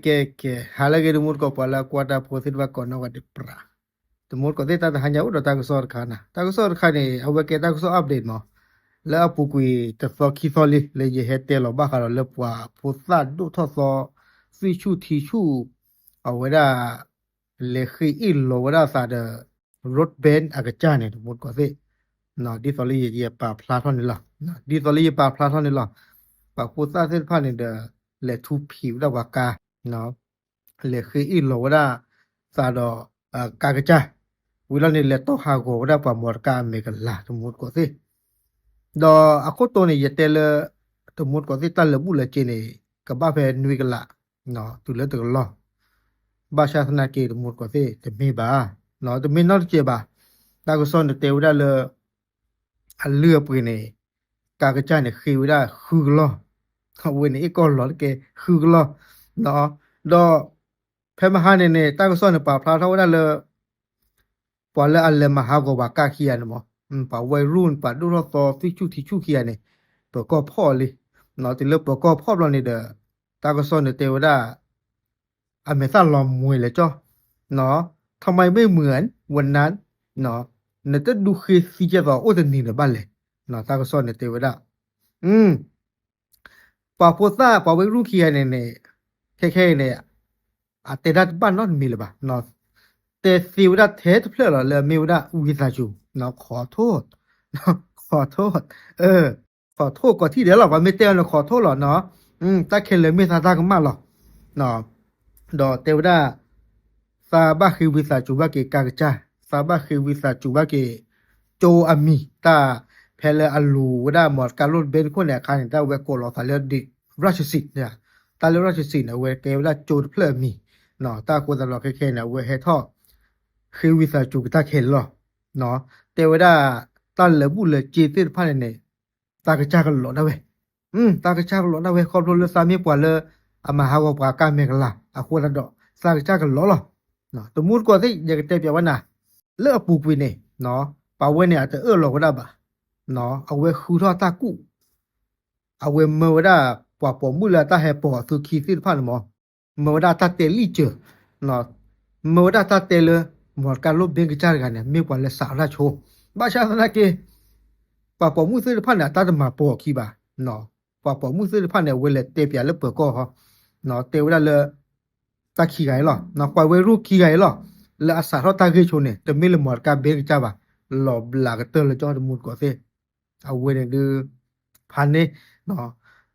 ကဲကဲ ဟါလၢအဂ့ၤ တမူတကိး ပှၤလၢအကွၢ်တၢ်ဖိသ့ၣ်တဖၣ်ကိးနီၢ်ဂၤဒဲး ပြး တမူတကိးသ့ၣ် တၢ်တဟါညါအိၣ်ဒီးတၢ်ကစီၣ်တခါနၤ, တၢ်ကစီၣ်တခါန့ၣ် အဝဲကဲတၢ်ကစီၣ် update မး, လၢအပူၤကွံာ်တသီခံသီလံ လၢယဟဲတဲလီၤဘၣ်ဃးဒီးလၢပှၤဖိသၣ်ဒိၣ်ထီၣ်သီ သွံၣ်ဆူၣ်ထံဆူၣ် အဝဲဒၣ် လဲၤဃ့အ့ၣ်လီၤဝဲဒၣ်အသးဒီး road bend အကစၢ်န့ၣ် တမူတကိးသ့ၣ်, ဒ်သိးလၢယပာ်ဖျါထီၣ်န့ၣ်လီၤ, ဒ်သိးလၢယပာ်ဖျါထီၣ်န့ၣ်လီၤ, ပှၤဖိသၣ်သ့ၣ်တဖၣ်န့ၣ်ဒီး လဲၤထူဖံးဝဲဒၣ်ပှၤကါ လဲၤဃ့အ့ၣ်လီၤဝဲဒၣ်သးဒီး ကါကစၢ်, ဝံၤလီၤန့ၣ် လဲၤတီၢ်ဟးဂီၤဝဲဒၣ်ပှၤမီတကါအမဲာ်ကလၤ တမူတကိးသ့ၣ်, ဒီးအခိၣ်တီန့ၣ် ယတဲလၢ တမူတကိးသ့ၣ် တၢ်လၢာ်ဘူၣ်လၢာ်စ့ၤန့ၣ် ကဘၣ်ဖဲနွံကလး တုၤလၢတကလီၢ်, ဘၣ်ဆၣ်သနာ်က့ တမူတကိးသ့ၣ် တမ့ၢ်ဘၣ်, တမ့ၢ်နီတစဲးဘၣ်, တၢ်ကစီၣ်န့ၣ်တဲဝဲဒၣ်လၢ အလုၢ်အပှ့ၤန့ၣ် ကါကစၢ်န့ၣ်ဃ့ဝဲဒၣ်ဃုကလီၢ်, အဝဲန့ၣ်အ့ၣ်ကီၢ်လီၤတကဲဃုကလီၢ်, ဒီး ဖဲမဟါန့ၣ်န့ၣ် တၢ်ကစီၣ်န့ၣ် ပာ်ဖျါထီၣ်ဝဲဒၣ်လၢ ပှၤလၢအလဲၤမၤဟးဂီၤပှၤကါခံဂၤန့ၣ်မး, ပှၤဝဲရူၢ်န့ၣ် ပှၤဒိၣ်ထီၣ်သီသွံၣ်ဆူၣ်ထံဆူၣ်ခံဂၤန့ၣ် ပၢၤကီၢ်ဖီၣ်လံ, တုၤလၢပၢၤကီၢ်ဖီၣ်ဘျီန့ၣ်ဒီး တၢ်ကစီၣ်န့ၣ်တဲဝဲဒၣ် အမဲာ်သၣ်လီၤမှဲၤလၢာ်ကၠီ, ထီၣ်မံမ့ၢ်မုာ် ဝနါ, နတဒုးဃ့သံကဲသိးအိၣ်တနံၤန့ၣ်ဘၣ်လဲၣ်, တၢ်ကစီၣ်န့ၣ်တဲဝဲဒၣ် ပှၤဖိသၣ်ပှၤဝဲရူၢ်ခံဂၤန့ၣ်န့ၣ် ခဲခဲအံၤန့ၣ် အတဲဒၣ်တဘၣ်နီတမံၤလၢၤဘၣ်, တဲသ့ဝဲဒၣ်ထဲတဖျၢၣ်လီၤ လၢအမ့ၢ်ဝဲဒၣ်ဝံသးစူၤ ခိးထိၣ်, ခိးထိၣ်, ခိးထိၣ်ကိးထံၣ်ဒဲးလီၤ ပှၤမ့ၢ်တဲအီၤန့ၣ် ခိးထိၣ်လီၤ, တၢ်ခဲလၢာ်မ့ၢ်သးတၢ်ကမၣ်လီၤ, ဒီးတဲဝဲဒၣ် သးဘၣ်ဃ့ဝံသးစူၤဘၣ်က့ၤကါကစၢ်, သးဘၣ်ဃ့ဝံသးစူၤဘၣ်က့ၤ ကၠိအမံၤ, တၢ်ဖဲလၢအလူၤဝဲဒၣ်မီတကါလိၣ်တဘ့ၣ်တခိၣ်န့ၣ် အခါန့ၣ် တၢ်ဝဲကိးလီၤသးလၢ ရၢၡစံး, တၢ်လၢရၢၡစံးန့ၣ် အဝဲကဲဝဲဒၣ်ကၠိတဖျၢၣ်အမံၤ, တၢ်အဃိသတးဒီးခဲခဲအံၤန့ၣ် အဝဲဟဲထီၣ် ဃ့ဝံသးစူၤက့ၤတၢ်ခဲလၢာ်လီၤ, တဲဝဲဒၣ် တၢ်လၢာ်ဘူၣ်လၢာ်စ့ၤသ့ၣ်တဖၣ်န့ၣ်န့ၣ် သးကစၢ်ကလီၤဒၣ်ဝဲ, သးကစၢ်ကလီၤဒၣ်ဝဲ ခီဖျိလၢသးမ့ၢ်ပှၤလၢ အမၤဟးဂီၤပှၤကါမဲာ်ကလၤ အဃိသတးဒီး သးကစၢ်ကလီၤလီၤ, တမူတကိးသ့ၣ် ယကတဲပၠးဝဲနၤ, လၢအပူၤကွံာ်န့ၣ် ပှၤဝဲန့ၣ် အတအၢၣ်လီၤဝဲဒၣ်ဘၣ်, အဝဲဃုထီၣ်တၢ်ကူၣ်, အဝဲမၢဝဲဒၣ် ပှၤပိာ်မုၣ်လၢအတၢ်ဟဲပိာ်အသုခံသ့ၣ်တဖၣ်န့ၣ်မး, မၢဝဲဒၣ်တၢ်တဲလံာ်စၢၤ, မၢဝဲဒၣ်တၢ်တဲလၢ မီတကါလိၣ်ဘ့ၣ်ကစၢ်တဂၤန့ၣ် မ့ၢ်ပှၤလၢစးထီၣ်တၢ်ဆိ, ဘၣ်ဆၣ်သနာ်က့ ပှၤပိာ်မုၣ်သ့ၣ်တဖၣ်န့ၣ် အတၢ်တမၤပိာ်အခံဘၣ်, ပှၤပိာ်မုၣ်သ့ၣ်တဖၣ်န့ၣ် အဝဲလဲၤတဲပၠးလၢပၢၤကီၢ်ဟီ, တဲဝဲဒၣ်လၢ တၢ်ခံဂၤအံၤလီၤ, ပှၤဝဲရူၢ်ခံဂၤအံၤလီၤ, လၢအစးထီၣ်တၢ်ဂ့ၢ်ဆိန့ၣ် တမ့ၢ်လၢမီတကါဘ့ၣ်ကစၢ်ဘၣ်, လီၤဘျးကတၢၢ်လၢကၠီ တမူတကိးသ့ၣ်, အဝဲန့ၣ်ဒုး ဖးန့ၣ်,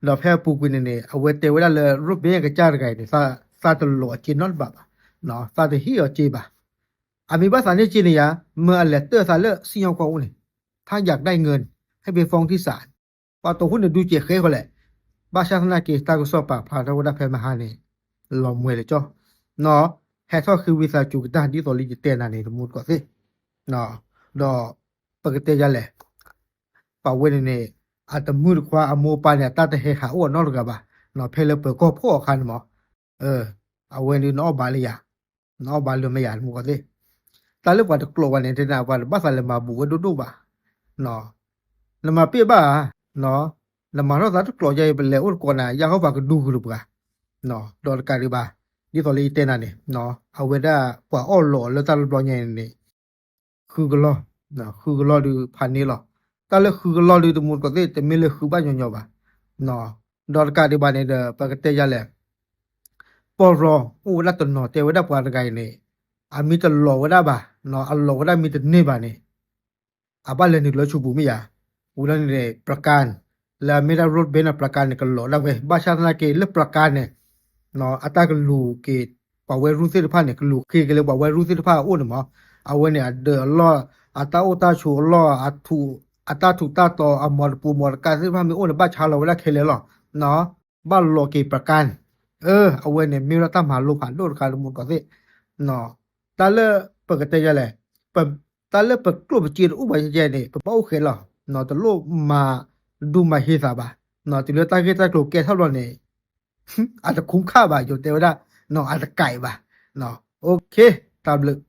ဒီးဖဲအပူၤကွံာ်န့ၣ်န့ၣ် အဝဲတဲဝဲဒၣ်လၢ ရိၣ်ဘ့ၣ်ကစၢ်တဂၤအံၤန့ၣ် သးတလိးအစ့နီတဘးဘၣ်, သးတဟ့ၣ်အီၤစ့ဘၣ်, အမ့ၢ်ဘၣ်သးန့ၢ်စ့န့ၣ်ယါ, မၢအလဲၤတၢၢ်သးလၢစံၣ်ညီၣ်ကွီၢ်အိၣ်န့ၣ်, ထါယၤကဒါအံၤငၢၢ်န့ၣ် ဟဲဘ့ၣ်ဖီထံစး, ပှၤတီၢ်ခိၣ်န့ၣ်ဒုးစဲးဃဲဃီလဲၣ်, ဘၣ်ဆၣ်သနာ်က့ တၢ်ကစီၣ်ပာ်ဖျါထီၣ်ဝဲဒၣ်ဖဲမဟါန့ၣ် လီၤမှဲၤလၢကၠီ, ဟဲထီၣ်ဃ့ဝံသးစူၤကတၢ်ဒ်သိးလၢယတဲနၤန့ၣ် တမူတကိးသ့ၣ်, ဒီး ပကတဲယၤလဲၣ်, ပှၤဝဲန့ၣ်န့ၣ် အတမုၢ်တခွါအမိၢ်အပၢ်န့ၣ် အတၢ်တဟဲဟးအိၣ်အနီတဂၤဘၣ်, ဖဲလၢပၢၤကီၢ်ဖီၣ်အခါန့ၣ်မး, အဝဲန့ၣ်နအီၣ်ဘၣ်လၢယၤ, နအီၣ်ဘၣ်လၢမ့ၢ်ယၤ တမူတကိးသ့ၣ်, တၢ်လၢပှၤတကျိးဘၣ်န့ၣ် တဲနၤပှၤတဘၣ်သးလဲၤမၤဘူးဝဲဒိၣ်ဒိၣ်ဘၣ်, နမၤပ့ၢ်ဘၣ်ဧါ, နမၤထီၣ်သးတကျိးယၤအံၤ ပလဲၤအိၣ်တကိးနၤ ယၢ်ဟီၣ်ပှၤကဒူဂုာ်တပှၤ, ဒီးတကးဒံးဘၣ်, ဒ်သိးလၢယတဲနၤန့ၣ်, အဝဲဒၣ်ပှၤအီၣ်လီးအီၤလၢတၢ်တဘျီညါအံၤန့ၣ် ဃုကလီၢ်, ဃုကလီၢ်ဒုးဖးန့ၣ်လီၤ, တၢ်လၢဃုကလီၢ်ဒုး တမူတကိးသ့ၣ် တမ့ၢ်လၢဃုဘၣ်ညီညီဘၣ်, ဒီးတကးဒံးဘၣ်န့ၣ်ဒီး ပကတဲယၤလဲၣ်, ပီၢ်ရီအိၣ်ဝဲဒၣ်တနီၤ တဲဝဲဒၣ်ပှၤတဂၤအံၤန့ၣ်, အမံၤတလီၤဝဲဒၣ်ဘၣ်, အလီၤဝဲဒၣ်မံၤတန့ၢ်ဘၣ်န့ၣ် အဘၣ်လဲၤနုာ်လီၤဆူပူၤမ့ၢ်ယၤ, ဝံၤလီၤန့ၣ်န့ၣ် ပြကါ, လၢအမ့ၢ်ဒၣ် ရိၣ်ဘ့ၣ်န့ၣ် ပြကါန့ၣ် ကလီၤဒၣ်ဝဲ, ဘၣ်ဆၣ်သနာ်က့လၢပြကါန့ၣ်, အတၢ်ကလူၤက့ၤ ပှၤဝဲရူၢ်သ့ၣ်တဖၣ်န့ၣ် ကလူၤဃ့က့ၤလၢပှၤဝဲရူၢ်သ့ၣ်တဖၣ်အအိၣ်န့ၣ်မး, အဝဲန့ၣ်အဒၢးအလီၢ်, အတၢ်အိၣ်တၢ်ဆိးအလီၢ်, အတၢ်ထူးတၢ်တီၤ အမီၤတပူၤမီၤတကါသ့ၣ်တဖၣ်မ့ၢ်အိၣ်န့ၣ် ဘၣ်ဆါလီၤဝဲဒၣ်ခဲလၢာ်လီၤ, ဘၣ်လီၤက့ၤပြကါန့ၣ်, အဝဲန့ၣ်မ့ၢ်ဝဲဒၣ်တၢ်မၤလိဖးဒိၣ်တခါ တမူတကိးသ့ၣ် တၢ်လၢပကတဲယၤလဲၣ်, တၢ်လၢပကျိၣ်ပစ့တအိၣ်ဘၣ်ယဲန့ၣ် ပဘၣ်အိၣ်ဃဲလီၤ, တလိၣ်မၤဒူမၤဟ့သးဘၣ်, တုၤလၢတၢ်ဂ့ၢ်တၢ်ကျိၤကဲထီၣ်ဘျီန့ၣ်, အတခူခၣ်ဘၣ် ယိၤတဲဝဲဒၣ်, အတကဲဘၣ်, တၢ်ဘျုး